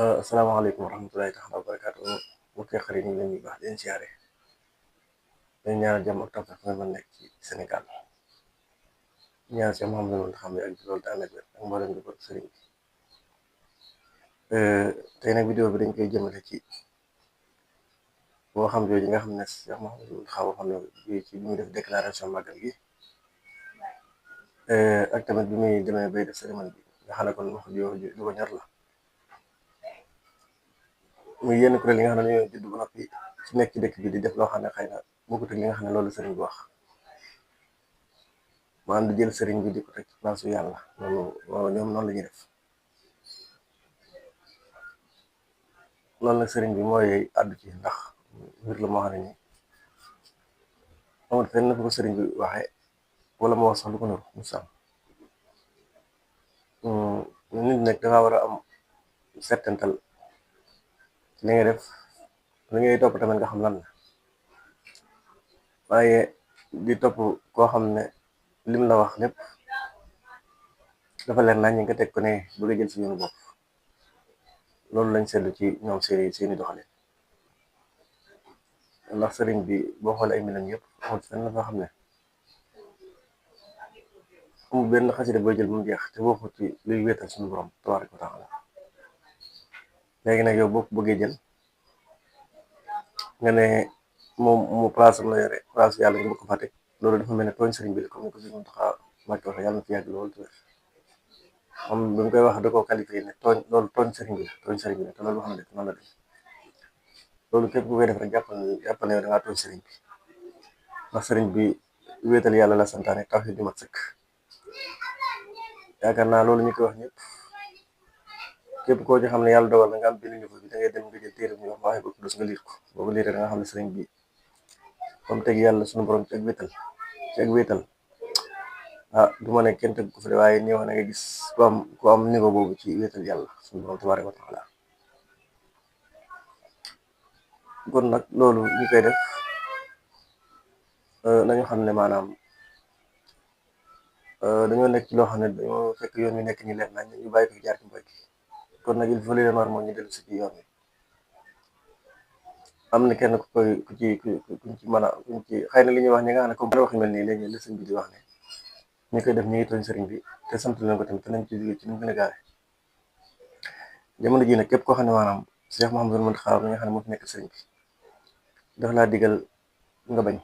asalaamaaleykum wa rahmatulahi taala wa barakaatu mbokki xarit ñu ngi leen di baax di leen siyaare dañ ñaanal jàmm ak tawfeex nga mën nekk ci Sénégal ñaan si Mouhamadou Mountakha xam ne ak loolu daanaka ak mboolem di ko sëriñ bi tey nag vidéo bi dañ koy jëmale ci boo xam jooju nga xam ne Cheikh Mouhamadou Mountakha waxoon na ci bi muy def déclaration màggal gi ak tamit bi muy demee bay def cérémonie bi nga xam ne kon wax jooju lu ko ñor la muy yenn kuréel yi nga xam ne dañoo judd ba noppi ci nekk ci dëkk bi di def loo xam ne xëy na bokkut ak li nga xam ne loolu sëriñ bi wax maanaam di jël sëriñ bi di ko teg ci place yàlla loolu ñoom noonu la ñuy def loolu nag sëriñ bi mooy àddu ci ndax mbir la moo xam ne nii amul fenn fu ko sëriñ bi waxee wala moo wax sax lu ko nuru musam nit nag danga war a am settantal li ngay def li ngay topp tamit nga xam lan la waaye di topp koo xam ne lim la wax lépp dafa leer nañ ñi nga teg ko ne bëgg a jël si yoonu bopp loolu lañ seetlu ci ñoom seeni doxalin ndax sëriñ bi boo xoolee ay mbiram yëpp amul fenn foo xam ne amul benn xasida booy jël mu jeex te waxu ci luy wéetal suñu borom tabaaraka wa taala léegi nag yow boo ko bëggee jël nga ne moom mu place am la yore place yàlla nga bëgg ko fa teg loolu dafa mel ne tooñ sëriñ bi la comme ni ko si Mountakha Mbacké waxee yàlla na fi yàgg loolu te moom bi mu koy wax da koo qualifié ne loolu tooñ sëriñ bi la te loolu wax na dëgg noonu la def loolu képp ku koy def rek jàppal ne da ngaa tooñ sëriñ bi ndax sëriñ bi wéetal yàlla la santaane tawhiid ju mat sëkk yaakaar naa loolu ñu koy wax ñëpp képp koo ci xam ne yàlla dogal na nga am benn niveau bi da ngay dem nga jël téere ñu wax waxee ko dus nga liir ko boo ko liiree da nga xam ne sëriñ bi comme teg yàlla suñu borom ci ak wéetal du ma ne kenn teg ko fi de waaye néew na nga gis ku am niveau boobu ci wéetal yàlla suñu borom tabaaraka wa taala kon nag loolu ñu koy def nañu xam ne maanaam dañoo nekk ci loo xam ne dañoo fekk yoon wi nekk ñu leen nañ ñu bàyyi ko jaar ci mbay kon nag il faut li leen war moo ñu dellu si ci yoon wi am na kenn kuñ ci mën a kuñ ci xëy na li ñuy wax ñi nga xam ne comme wax yu mel nii léegi la sëñ bi di wax ne ñi koy def ñu ngi tooñ sëriñ bi te sant leen ko tamit te nañ ci jóge ci ñu gën a gaawee jamono ji nag képp koo xam ne maanaam Cheikh Mouhamadou Mountakha mi nga xam ne moo fi nekk sëriñ bi dafa laa digal nga bañ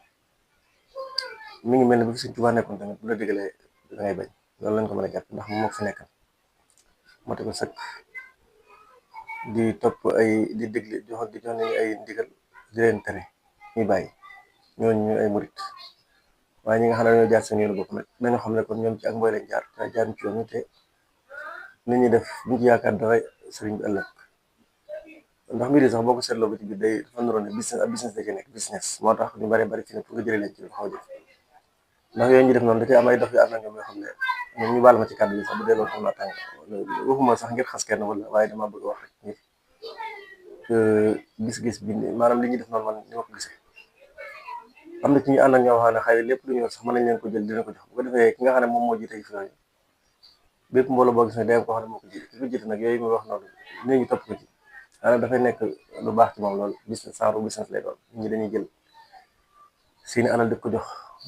mi ngi mel ne bu fi sëñ Tuubaa nekkoon tamit bu la digalee da ngay bañ loolu lañ ko mën a jàpp ndax moom moo fi nekkal moo tax ko sëkk di topp di digle di jox ay ndigal di leen tere ñuy bàyyi ñooñu ñu ay murit waaye ñi nga xam ne dañoo jaar seen yoonu bopp nag nañoo xam ne kon ñoom ci ak mbooy lañ jaar te jaar ci yoon te nit ñi def buñ ci yaakaar dara sëriñ bi ëllëg ndax mbir yi sax boo ko seetloo ba ci biir day dafa naroon ne business da ci nekk business moo tax ñu bari fi ne pour nga jëlee leen ci dafa xaw a jëf ndax yooyu ñu def noonu da cee am ay dox yu ànd ak ñoom yoo xam ne ñoom ñu baal ma ci kàddu bi sax bu dee loolu xam naa tàng waxuma sax ngir xas kenn wala waaye dama bëgg a wax rek ngir gis-gis bi maanaam li ñuy def noonu man ni ma ko gisee am na ci ñu ànd ak ñoo xam ne xëy lépp lu ñu wax sax mën nañ leen ko jël dina ko jox bu ko defee ki nga xam ne moom moo jiite fi yooyu bépp mbooloo boo gis ne day am koo xam ne moo ko jiite ki ko jiite nag yooyu muy wax noonu nit ñi topp ko ci maanaam dafay nekk lu baax ci moom loolu business sans business lay doon nit ñi dañuy jël seeni alal di ko jox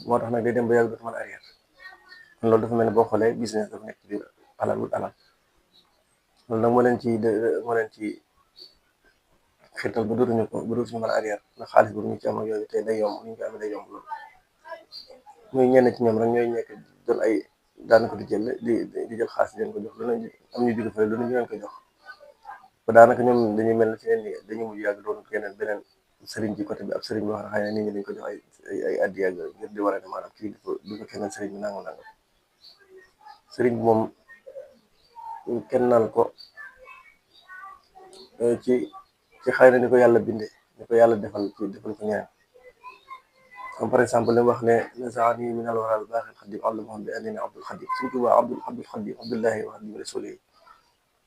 moo tax nag day dem ba yàgg dootu mën a arrière kon loolu dafa mel ne boo xoolee business dafa nekk ci biir alal wut alal loolu nag moo leen ci xirtal ba dootuñu mën a arrière ndax xaalis boobu ñu ci am ak yooyu te day yomb ñu ko amee day yomb loolu muy ñenn ci ñoom rek ñooy nekk doon ay daanaka di jël xaalis di leen ko jox lu ne am ñu jóge fële lu ne ñu leen ko jox ba daanaka ñoom dañuy mel ne fi ne dañuy mujj yàgg doon beneen sëriñ ci côté bi ab sëriñ boo xam ne xëy na nit ñi dañ ko jox ay addi yàgg ngir di war a ne maanaam kii du ko keneen sëriñ bi nangam sëriñ bi moom kenn naan ko ci xëy na ni ko yàlla bindee ni ko yàlla defal ko ñeneen comme par exemple li mu wax ne nasaani min al waral baaxil xadim àllama bi annina abdul xadim surtout waa abdul xadim abdullahi wa xadim rasuli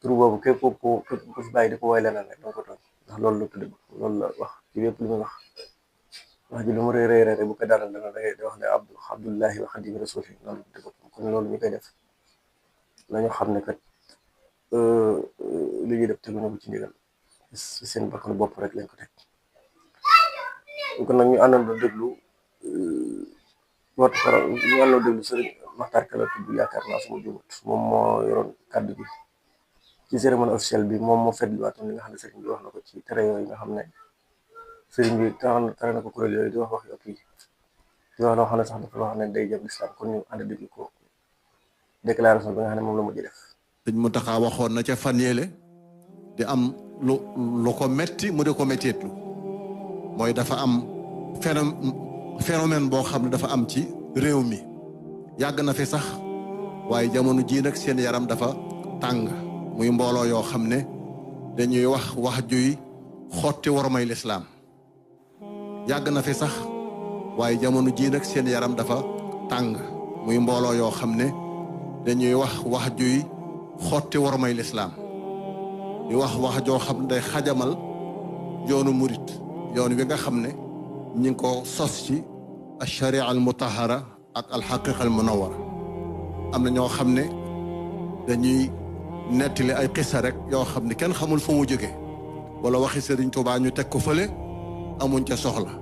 tur boobu képp ku fi bàyyi di ko woy leneen rek danga ko tooñ ndax loolu la tudd loolu la wax ci lépp lu muy wax ji lu mu rëy rek bu ko daanal dana da wax ne abdullahi wa xadim rasuli loolu kon loolu ñu koy def nañu xam ne kat li ñuy def teguñu ko ci ndigal seen bakkanu bopp rek lañ ko teg. kon nag ñu àndandoo déglu waxtu faral ñu àndandoo déglu sëriñ Maxtaar Ka la tudd yaakaar naa sama jumut moom moo yoroon kàddu gi ci cérémonie officielle bi. moom moo fetliwaatoon li nga xam ne sëriñ bi wax na ko ci tere yooyu nga xam ne sëriñ bi tere na ko kuréel yooyu di wax ëpp yi di wax loo xam ne sax dafa wax ne day jëm lislaam. kon ñu ànd déglu ko déclaration bi nga xam ne moom la mujj def. sëñ Mountakha waxoon na ca fan yéele di am lu ko metti mu di ko metteetlu mooy dafa am phénomène boo xam ne dafa am ci réew mi yàgg na fi sax waaye jamono jii nag seen yaram dafa tàng muy mbooloo yoo xam ne dañuy wax juy xotti wormay lislaam yàgg na fi sax waaye jamono jii nag seen yaram dafa tàng muy mbooloo yoo xam ne dañuy wax juy xotti wormay lislaam di wax joo xam ne day xajamal yoonu murit yoon wi nga xam ne ñi ngi ko sos ci alsharia al mutahara ak alxaqiqa al munawara am na ñoo xam ne dañuy nettali ay xissa rek yoo xam ne kenn xamul fu mu jóge wala waxi Sëriñ Tuubaa ñu teg ko fële amuñ ca soxla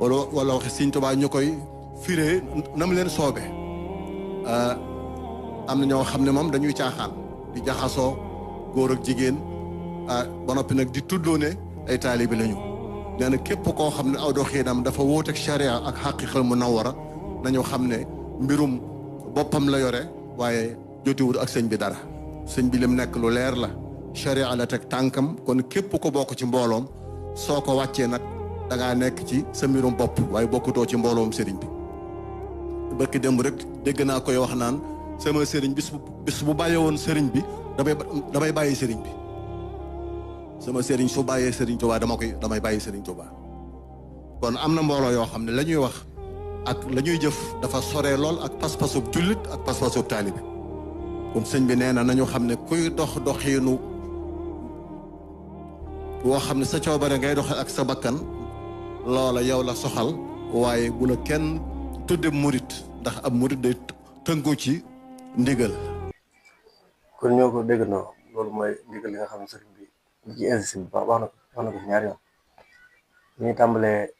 wala waxi Sëriñ Tuubaa ñu koy firee nam leen soobe am na ñoo xam ne moom dañuy caaxaan di jaxasoo góor ak jigéen ba noppi nag di tuddoo ne ay taalibi lañu. nee na képp koo xam ne aw doxiinam dafa wóoteeg charia ak xaqiqal munawara nañu xam ne mbirum boppam la yore waaye jotiwul ak sëñ bi dara. sëñ bi lim nekk lu leer la charia la teg tànkam kon képp ko bokk ci mbooloom soo ko wàccee nag da ngaa nekk ci sa mbirum bopp waaye bokkutoo ci mbooloom sëriñ bi. bëkk démb rek dégg naa koy wax naan sama sëriñ bis bu bàyyee woon sëriñ bi damay bàyyi sëriñ bi. sama sëriñ su bàyyee sëriñ Tuubaa damay bàyyi sëriñ Tuubaa. kon am na mbooloo yoo xam ne la ñuy wax ak la ñuy jëf dafa soree lool ak pas-pasub jullit ak pas-pasub taalibe. kon sëñ bi nee na nañu xam ne kuy doxiinu woo xam ne sa coobare ngay doxe ak sa bakkan loola yow la soxal waaye bu la kenn tudde murit ndax ab murit day tënku ci ndigal. kon ñoo ko déggandoo loolu mooy ndigal li nga xam ne sëriñ bi ci insisté bu baax wax na ko ñaari yoon. ñuy tàmbalee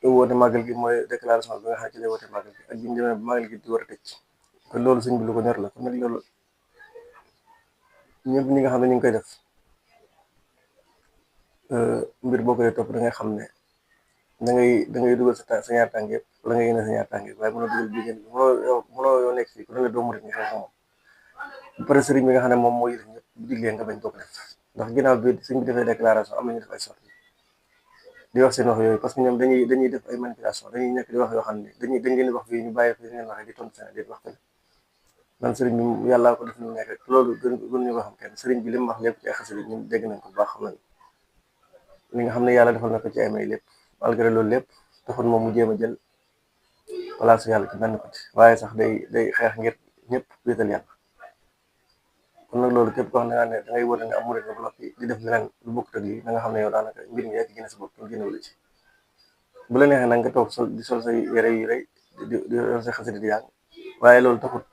woote màggal gi mooy déclaration bi nga xam ne ci lay woote màggal gi ak bi ñu demee ba màggal gi di war a tëj. kon loolu sëñ bi lu ko ñor la kon nag loolu ñëpp ñi nga xam ne ñu ngi koy def mbir boo koy topp da ngay xam ne da ngay dugal sa ñaar tànk yëpp wala nga yéene sa ñaar tànk yëpp waaye mënoo dugal bii ngeen mënoo yow nekk fii ku ne la doomu rek nga xam moom bu pare sëriñ bi nga xam ne moom moo yëf ñëpp bu diglee nga bañ ko def ndax ginnaaw bi sëñ bi defee déclaration am nañu def ay sorti di wax seen wax yooyu parce que ñoom dañuy def ay manipulation dañuy nekk di wax yoo xam ne dañ leen wax fii ñu bàyyi fi leen waxee di tontu seen di wax fële man sëriñ bi yàllaa ko def lu nekk rek loolu gën ñu ko xam kenn sëriñ bi li mu wax lépp ci ay xasida ñun dégg nañ ko bu baax xam nañ li nga xam ne yàlla defal na ko ci ay may lépp malgré loolu lépp taxul moom mu jéem a jël place yàlla ci benn côté waaye sax day xeex ngir ñëpp wéetal yàlla. kon nag loolu képp koo xam ne da ngay wër ne am murit nga bloqué di def leneen lu bokkut ak lii da nga xam ne yow daanaka mbir mi yaa ci génne sa bopp ñu génnewu la ci bu la neexee nag nga toog di sol say yére yu rëy di say xasida di jàng waaye loolu taxut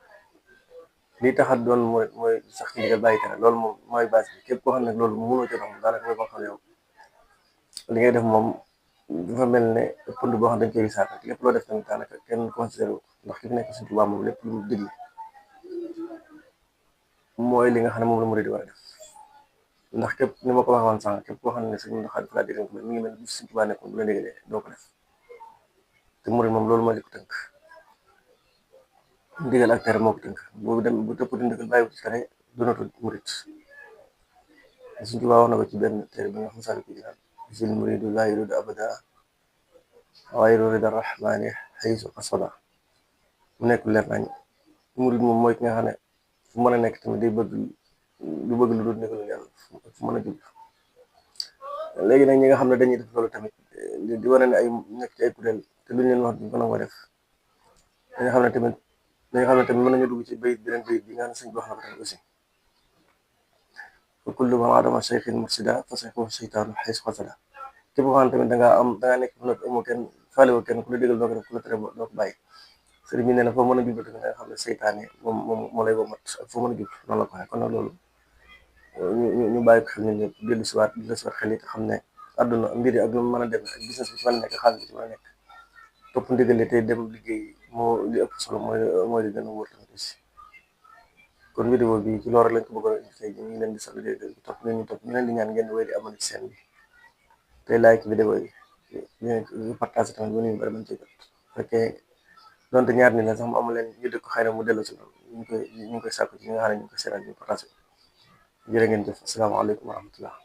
lii taxat doon mooy sax ci ndigal bàyyi tere loolu moom mooy base bi képp koo xam ne loolu mënoo ci dox daanaka mooy koo xam ne yow li ngay def moom dafa mel ne pënd boo xam dañ koy wisaat rek lépp loo def tamit daanaka kenn considéré wu ndax ki fi nekk Sëñ Tuubaa moom lépp lu mu digle mooy li nga xam ne moom la murid di war a def ndax képp ni ma ko waxoon sànq képp koo xam ne sëñ Muntaxa dafa laa dégg ko mi ngi mel ni Sëñ Tuubaa nekkoon bu la dégalee doo ko def te murid moom loolu mooy li ko tënk ndigal ak tere moo ko tënk bu tëpp di ndigal bàyyi ci tere donatul murid Sëñ Tuubaa wax na ko ci benn téere bi nga xam sànq ci dinaan sil muridu laa yuridu abada ghayra rida rahmani haysu qasada mu nekk leer nañ murid moom mooy ki nga xam ne fu mën a nekk tamit day bëgg lu dul ndigalu yàlla fu mën a jublu léegi nag ñi nga xam ne dañuy def loolu tamit di wane ne ay nekk ci ay kuréel te lu ñu leen wax duñ ko nangoo def dañu xam ne tamit mën nañu dugg ci bayit beneen bayit bi nga xam ne sëñ bi wax na ko tamit aussi fa kullu man adama cheikhin mursida fa cheikhu seytaanu xaysu xasada képp koo xam ne tamit dangaa nekk fu nekk amoo kenn faalewoo kenn ku la digal doo ko def ku la tere doo ko bàyyi sëriñ bi nee na foo mën a jublu tamit nga xam ne seytaane moom moo lay womat ak foo mën a jublu noonu la ko waxee kon nag loolu ñu bàyyi ko xel ñun ñëpp dellu si waat xel yi te xam ne àdduna mbir yi ak lu mu mën a dem ak business bi ci mën a nekk xaalis bi ci mën a nekk topp ndigal tey dem liggéey moo li ëpp solo mooy li gën a wóor tamit aussi. kon vidéo bi ci loolu rek lañ ko bëggoon a indi tey ñu ngi leen di sant di topp ñu leen di ñaan ngeen wéy di abonné ci chaîne bi tey like vidéo yi ñu partage tamit ba ñu bari mën ci jot fekkee donte ñaar ni la sax mu amul leen ñu dëkk xëy na mu dellu si loolu ñu ngi koy sàkku ci ñi nga xam ne ñu ngi koy seetaan ñu partage jërë ngeen jëf asalaamaaleykum wa rahmatullah